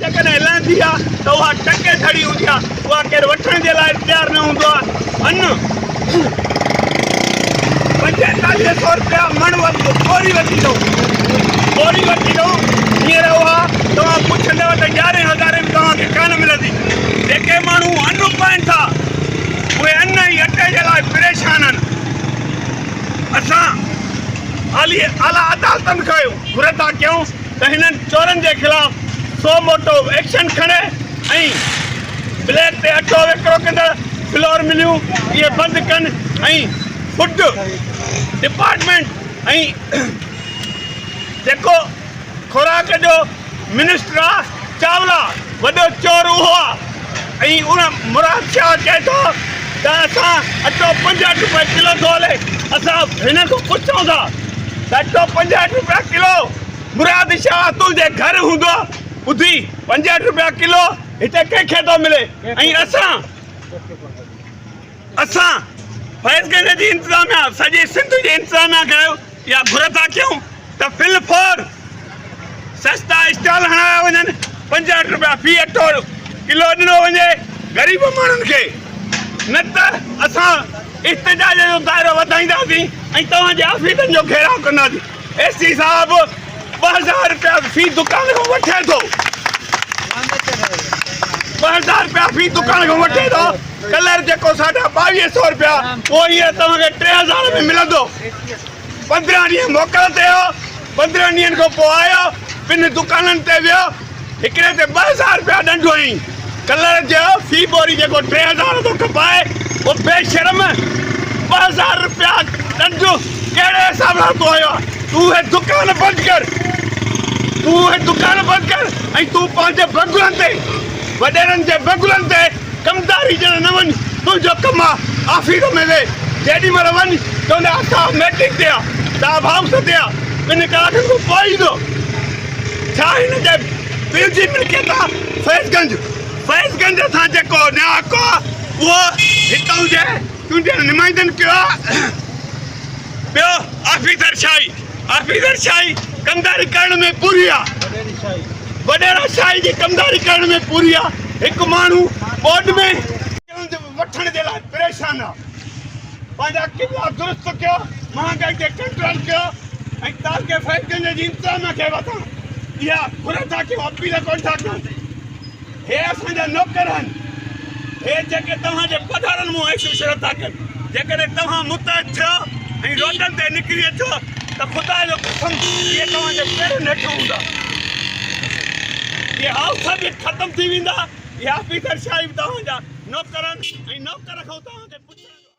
جيڪڏهن لهندي آ ته اها ٽڪي ڌڙي هوندي آ، اها ڪير وٺڻ جي لاء تيار نه هوندو آ. ان 45 سئو رپيا مڻ ٻوري وٺي ڏئون، ٻوري وٺي ڏئون، هينئر اها توهان پڇندؤ ته يارهين هزارين به توهان کي ڪانه ملندي. جيڪي ماڻهو ان اپائين ٿا، اهي ان ۽ اٽي جي لاء پريشان آهن. اسان اعليٰ عدالتن کان گهر ٿا ڪيون ته هنن چورن جي خلاف سو موٽو ايڪشن کڻي ۽ بليڪ تي اٽو وڪرو ڪندڙ فلور مليون اهي بند ڪن ۽ فوڊ ڊپارٽمينٽ ۽ جيڪو خوراڪ جو منسٽر آ چاولا وڏو چور اهو آ ۽ ان مراد شاهه چئي ٿو ته اسان اٽو 65 روپيه ڪلو ٿو هلي اسان هن کان پڇون ٿا ته اٽو 65 روپيا ڪلو مراد شاهه تنهنجي گهر هوندو ٻڌي 65 روپيا ڪلو هتي ڪنهن کي ٿو ملي ۽ اسان اسان فيض گنج جي انتظاميا سڄي سنڌ جي انتظاميا کي اها گهر ٿا ڪيون ته فل فور سستا اسٽال هڻايا وڃن، 65 رپيا في اٽو ڪلو ڏنو وڃي غريب ماڻهن کي نه ته اسان احتجاج جو دائرو وڌائينداسين ۽ توهان جي آفيسن جو گهيراء ڪنداسين. اي سي صاحب 2000 رپيا في دڪان کان وٺي ٿو، 2000 رپيا في دڪان کان وٺي ٿو، ڪلر جيڪو ساڍا ٻاويهه سئو رپيا اهو هينئر توهان کي 3000 ۾ ملندو. 15 ڏينهن موڪل تي هو، 15 ڏينهن کان پوء آيو، ٻن دڪانن تي ويو، هڪڙي تي 2000 رپيا ڏنڊ هنيائين، ڪلر جو في ٻوري جيڪو 3000 ٿو کپائي، اهو بي شرم 2000 رپيا ڏنڊ ڪهڙي حساب سان تو هنيو آهي؟ تون اهي دڪان بند ڪر، تون اهي دڪان بند ڪر ۽ تون پنهنجي بنگلن تي، وڏيرن جي بنگلن تي ڪمداري ڏيڻ نه وڃ، تنهنجو ڪم آ آفيس ۾ ويهه، جيڏي مهل وڃ چوندا صاحب ميٽنگ تي آ، صاحب هائوس تي آ، ٻن ڪلاڪن کان پوء ايندو. ڇا هن جي پيء جي ملڪيت آ فيض گنج؟ فيض گنج سان جيڪو نياڪو آ اهو هتان جي چونڊيل نمائندن ڪيو آ. ٻيو آفيسر شاهي، آفيسر شاهي ڪمداري ڪرڻ ۾ پوري آ. وڏيرا شاهي جي ڪمداري ڪرڻ ۾ پوري آ. هڪ ماڻهو ٻوڏ ۾. وٺڻ جي لاء پريشان آ. پنهنجا قبلا درست ڪيو، مهانگائي تي ڪنٽرول ڪيو ۽ تعلقي فيض گنج جي انتظاميا کي به اسان اها گهر ٿا ڪيون، اپيل ڪونه ٿا ڪيون. هي اسان جا نوڪر آهن، هي جيڪي توهان جي پگهارن مون عيش عشرت ٿا ڪن. جيڪڏهن توهان متحد ٿيو ۽ روڊن تي نڪري اچو ته خدا جو قسم اهي توهان جي پيرن هيٺ هوندا. اهي هائوس به ختم ٿي ويندا، اهي آفيسر شاهي به توهان جا نوڪر آهن ۽ نوڪر کان توهان کي پڇڻ.